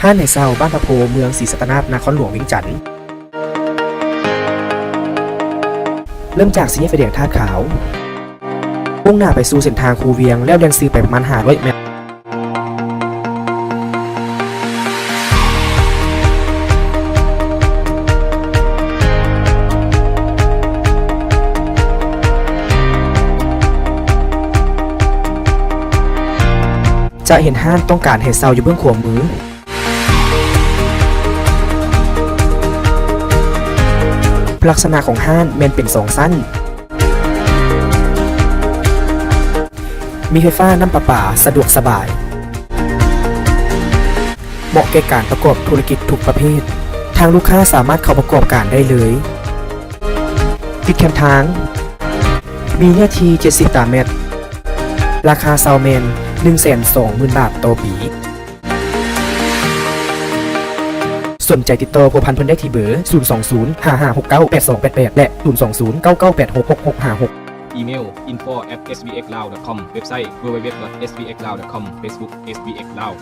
ຮ້ານໃຫ້ເຊົ່າບ້ານພະໂພ ເມືອງສີສັດຕະນາກ ນະຄອນຫຼວງວຽງຈັນ. ເລີ່ມຈາກສີ່ແຍກໄຟແດງທາດຂາວ, ມຸ່ງໜ້າໄປສູ່ເສັ້ນທາງຄູວຽງ ແລ້ວແລ່ນຊື່ໄປປະມານຫ້າຮ້ອຍແມັດ. ຈະເຫັນຮ້ານຕ້ອງການໃຫ້ເຊົ່າຢູ່ເບື້ອງຂວາມື. ລັກສະນະຂອງຮ້ານແມ່ນເປັນສອງຊັ້ນ, ມີໄຟຟ້າ, ນ້ຳປະປາ, ສະດວກສະບາຍ, ເໝາະແກ່ການປະກອບທຸລະກິດທຸກປະເພດ. ທາງລູກຄ້າສາມາດເຂົ້າປະກອບການໄດ້ເລີຍ. ຕິດແຄມທາງ, ມີເນື້ອທີ່ເຈັດສິບຕາແມັດ, ລາຄາເຊົ່າແມ່ນໜຶ່ງແສນສອງໝື່ນບາດຕໍ່ປີ. ສົນໃຈຕິດຕໍ່ພົວພັນເພິ່ນໄດ້ທີ່ເບີ ສູນສອງສູນ ຫ້າຫ້າຫົກເກົ້າ ແປດສອງແປດແປດ ແລະ ສູນສອງສູນ ເກົ້າເກົ້າແປດຫົກ ຫົກຫົກຫ້າຫົກ. ອີເມວ ອິນໂຟ ແອັດ ເອສບີເອັກລາວ ດອດ ຄອມ ເວັບໄຊ ດັບເບິນຢູ ດັບເບິນຢູ ດັບເບິນຢູ ດອດ ເອສບີເອັກລາວ ດອດ ຄອມ ເຟສບຸກ ເອສບີເອັກລາວ.